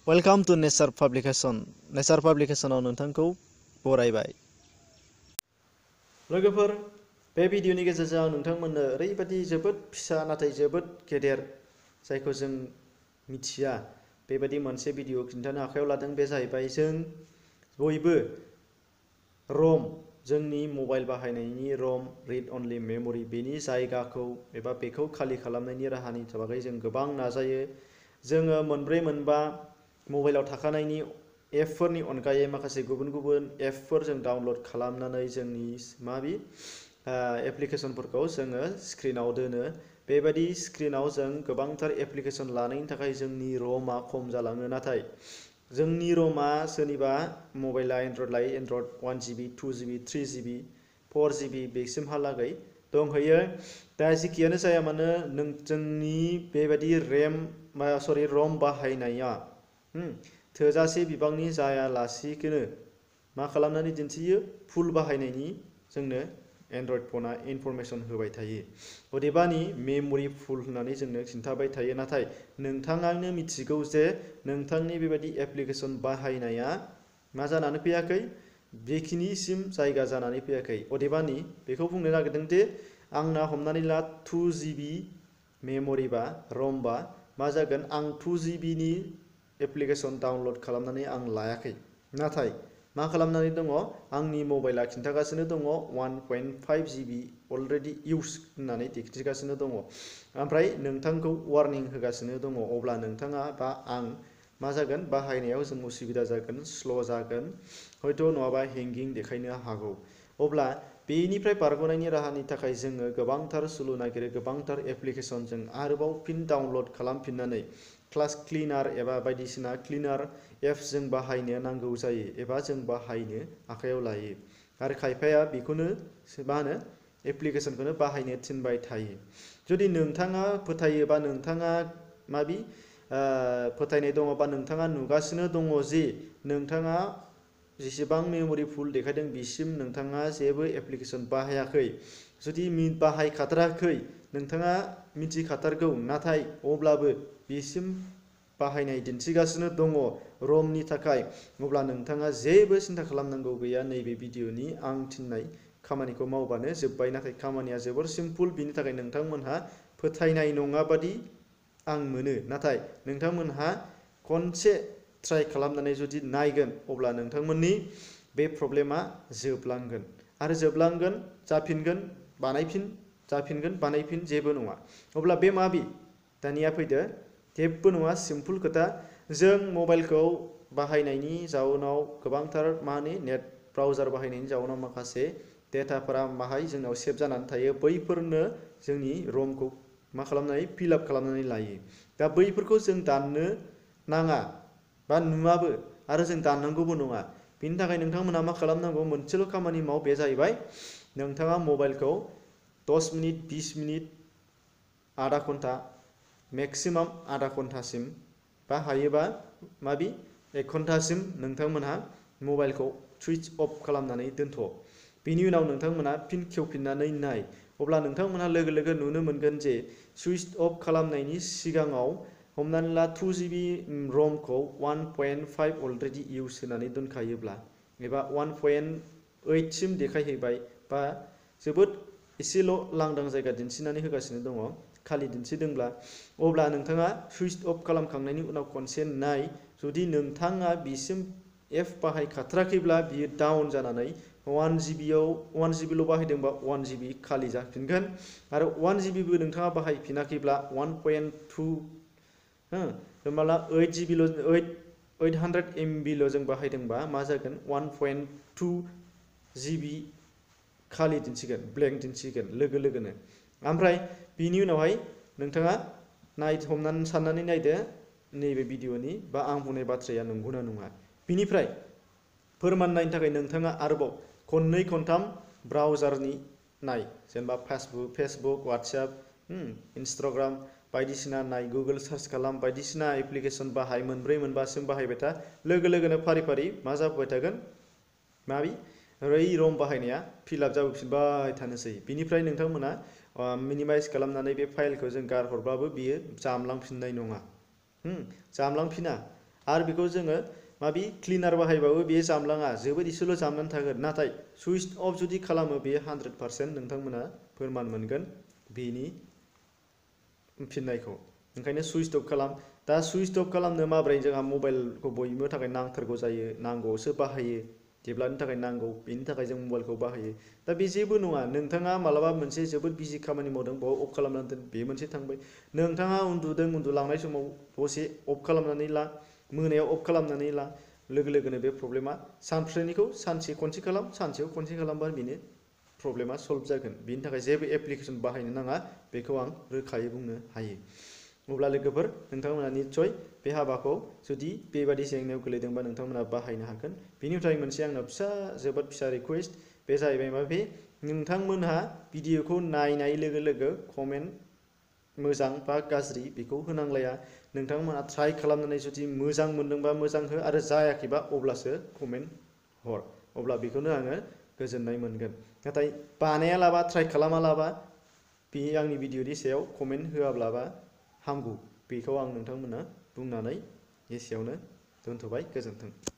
Welcome to nature publication. नेचार पाब्लिकेशनाव नोंथांखौ बरायबाय। लोगोफोर, बे भिडिअनि गेजेरजों आं नोंथांमोननो ओरैबायदि जोबोद फिसा नाथाय जोबोद गेदेर जायखौ जों मिथिया बेबायदि मोनसे भिडिअ खिन्थानो आखायाव लादों। बे जाहैबाय जों बयबो रम जोंनि मबाइल बाहायनायनि रम रिड अनलि मेमरि बेनि जायगाखौ एबा बेखौ खालि खालामनायनि राहानि बागै जों गोबां नाजायो। जोङो मोनब्रै मोनबा मबाइलाव थाखानायनि एपफोरनि अनगायै माखासे गुबुन गुबुन एपफोर जों डाउनलड खालामनानै जोंनि माबि एप्लिकेशनफोरखौ जोङो स्क्रिनाव दोनो। बेबायदि स्क्रिनाव जों गोबांथार एप्लिकेशन लानायनि थाखाय जोंनि रमआ खम जालाङो। नाथाय जोंनि रमआ सोरनिबा मबाइला एन्ड्रइड लायै Android 1 GB 2 GB 3 GB 4 GB बेसिमहालागै दंहैयो। दा जेखियानो जाया मानो जोंनि बेबायदि रम बाहायनाया थोजासे बिबांनि जायालासेनो मा खालामनानै दिन्थियो, फुल बाहायनायनि जोंनो एन्ड्रइड फना इनफरमेशन होबाय थायो। अदेबानि मेमरि फुल होननानै जोंनो खिन्थाबाय थायो। नाथाय नोंथाङानो मिथिगौ जे नोंथांनि बेबायदि एप्लिकेशन बाहायनाया मा जानानै फैयाखै, बेखिनिसिम जायगा जानानै फैयाखै। अदेबानि बेखौ बुंनो नागिरदों दि आंना हमनानै ला 2 GB मेमरिबा रमबा मा जागोन, आं 2 GB नि एप्लिकेशन डाउनलड खालामनानै आं लायाखै। नाथाय मा खालामनानै दङ, आंनि मबाइला खिन्थागासिनो दङ 1.5 GB अलरेडि इउज होननानै दिन्थिगासिनो दङ। ओमफ्राय नोंथांखौ वार्निं होगासिनो दङ। अब्ला नोंथाङा बा आं मा जागोन, बाहायनायाव जों उसुबिदा जागोन, स्ल' जागोन, हयथ' नङाबा हेंगिं देखायनो हागौ। अब्ला बेनिफ्राय बारग'नायनि राहानि थाखाय जोङो गोबांथार सुलु नागिरो, गोबांथार एप्लिकेशन जों आरोबाव फिन डाउनलड खालामफिननानै क्लास क्लिनार एबा बायदिसिना क्लिनार एप्स जों बाहायनो नांगौ जायो एबा जों बाहायनो आखायाव लायो। आरो खायफाया बेखौनो मा होनो, एप्लिकेशनखौनो बाहायनो थिनबाय थायो। जुदि नोंथाङा फोथायोबा, नोंथाङा फोथायनाय दङबा, नोंथाङा नुगासिनो दङ जे नोंथाङा जेसेबां मेमरि फुल देखायदों बिसिम नोंथाङा जेबो एप्लिकेशन बाहायाखै, जुदि बाहायखाथाराखै, नोंथाङा मिथिखाथारगौ, नाथाय अब्लाबो बेसिम बाहायनाय दिन्थिगासिनो दङ रमनि थाखाय, अब्ला नोंथाङा जेबो सिन्था खालामनांगौ गैया। नैबे भिडिअनि आं थिननाय खामानिखौ मावबानो जोब्बाय। नाथाय खामानिया जोबोर सिम्पोल, बिनि थाखाय नोंथांमोनहा फोथायनाय नङा बादि आं मोनो। नाथाय नोंथांमोनहा खनसे ट्राइ खालामनानै जुदि नायगोन, अब्ला नोंथांमोननि बे प्रब्लेमा जोबलांगोन आरो जोबलांगोन, जाफिनगोन, जाफिनगोन, बानायफिन, जेबो नङा। अब्ला बे माबि दानिया फैदो, जेबो नङा, सिम्पोल खोथा। जों मबाइलखौ बाहायनायनि जाउनाव गोबांथार नेट ब्राउजार बाहायनायनि जाउनाव माखासे डेटाफोरा जोंनाव सेभ जानानै थायो। बैफोरनो जोंनि रमखौ मा खालामनानै फिलआप खालामनानै लायो। दा बैफोरखौ जों दाननो नाङा बा नुवाबो, आरो जों दाननांगौबो नङा। बिनि थाखाय नोंथांमोना मा खालामनांगौ, मोनसेल' खामानि माव, बे जाहैबाय नोंथाङा मबाइलखौ 10 मिनिट 20 मिनिट आधा घन्टा मेक्सिमाम आधा घन्टासिम बा हायोबा 1 घन्टासिम नोंथांमोनहा मबाइलखौ सुइच अफ खालामनानै दोनथ'। बिनि उनाव नोंथांमोना फिन खेवफिननानै नाय। अब्ला नोंथांमोनहा लोगो लोगो नुनो मोनगोन जे सुइच अफ खालामनायनि सिगाङाव हमनानै ला 2 GB रमखौ 1.5 अलरेडि इउज होनानै दोनखायोब्ला एबा 1.8 सिम देखायहैबाय, बा जोबोद एसेल' लांदां जायगा दिन्थिनानै होगासिनो दङ, खालि दिन्थिदोंब्ला, अब्ला नोंथाङा सुइच अफ खालामखांनायनि उनाव खनसे नाय। जुदि नोंथाङा बिसिम एप बाहायखाथाराखैब्ला बियो डाउन जानानै 1 GB ल' बाहायदोंबा 1 GB खालि जाफिनगोन। आरो 1 GB बो नोंथाङा बाहायफिनाखैब्ला 1.2 होमब्ला 800 MB ल' जों बाहायदोंबा मा जागोन, 1.2 GB खालि दिन्थिगोन, ब्लेंक दिन्थिगोन लोगो लोगोनो। ओमफ्राय बिनि उनावहाय नोंथाङा हमनानै साननानै नायदो नैबे भिडिअनि बा आं बुंनाय बाथ्राया नंगौना नङा। बिनिफ्राय फोरमान नायनो थाखाय नोंथाङा आरोबाव खननै खनथाम ब्राउजारनि नाय, जेनेबा फेसबुक, वाट्सएप, इन्सटाग्राम बायदिसिना नाय, गुगोल सार्च खालाम, बायदिसिना एप्लिकेशन बाहाय, मोनब्रै मोनबासिम बाहायबाय था। लोगो लोगोनो फारि फारि मा जाबोबाय थागोन, रम बाहायनाया फिलआप जाबोफिनबाय थानोसै। बिनिफ्राय नोंथांमोना मिनिमाइज खालामनानै बे फाइलखौ जों गारहरब्लाबो बियो जामलांफिननाय नङा, जामलांफिना। आरो बेखौ जोङो माबि क्लिनार बाहायबाबो बेयो जामलाङा, जोबोद इसेल' जामनानै थागोन। नाथाय सुइच अफ जुदि खालामो बेयो 100% नोंथांमोना फोरमान मोनगोन बेनि फिननायखौ। ओंखायनो सुइच अफ खालाम। दा सुइच अफ खालामनो माब्रै, जोंहा मबाइलखौ बयनिबो थाखाय नांथारगौ जायो, नांगौआवसो बाहायो, जेब्लानि थाखाय नांगौ बेनि थाखाय जों मबाइलखौ बाहायो। दा बे जेबो नङा, नोंथाङा मालाबा मोनसे जोबोद बिजि खामानि मावदों, बाव अफ खालामनानै दोन, बे मोनसे थांबाय। नोंथाङा उन्दुदों, उन्दुलांनाय समाव दसे अफ खालामनानै ला, मोनायाव अफ खालामनानै ला, लोगो लोगोनो बे प्रब्लेमा सानफ्रोमनिखौ सानसे खनसे खालाम, सानसेयाव खनसे खालामबा बेनो प्रब्लेमा सल्भ जागोन। बेनि थाखाय जेबो एप्लिकेसन बाहायनो नाङा, बेखौ आं रोखायै बुंनो हायो। अब्ला लोगोफोर, नोंथांमोना निस्सय बे हाबाखौ जुदि बेबादि जेंनायाव गोलैदोंबा नोंथांमोना बाहायनो हागोन। बेनिफ्राय मोनसे आंनाव जोबोद फिसा रिकुवेस्ट, बे जाहैबाय मा, बे नोंथांमोनहा भिडिअखौ नायनाय लोगो लोगो कमेन्ट मोजां बा गाज्रि बेखौ होनांलाया। नोंथांमोना ट्राइ खालामनानै जुदि मोजां मोनदोंबा मोजां हो, आरो जायाखैबा अब्लासो कमेन्ट हर, अब्ला बेखौनो आङो गोजोननाय मोनगोन। नाथाय बानायालाबा, ट्राइ खालामालाबा, बे आंनि भिडिअनि सायाव कमेन्ट होआब्लाबा हामगौ, बेखौ आं नोंथांमोना बुंनानै एसेयावनो दोनथ'बाय। गोजोन्थों।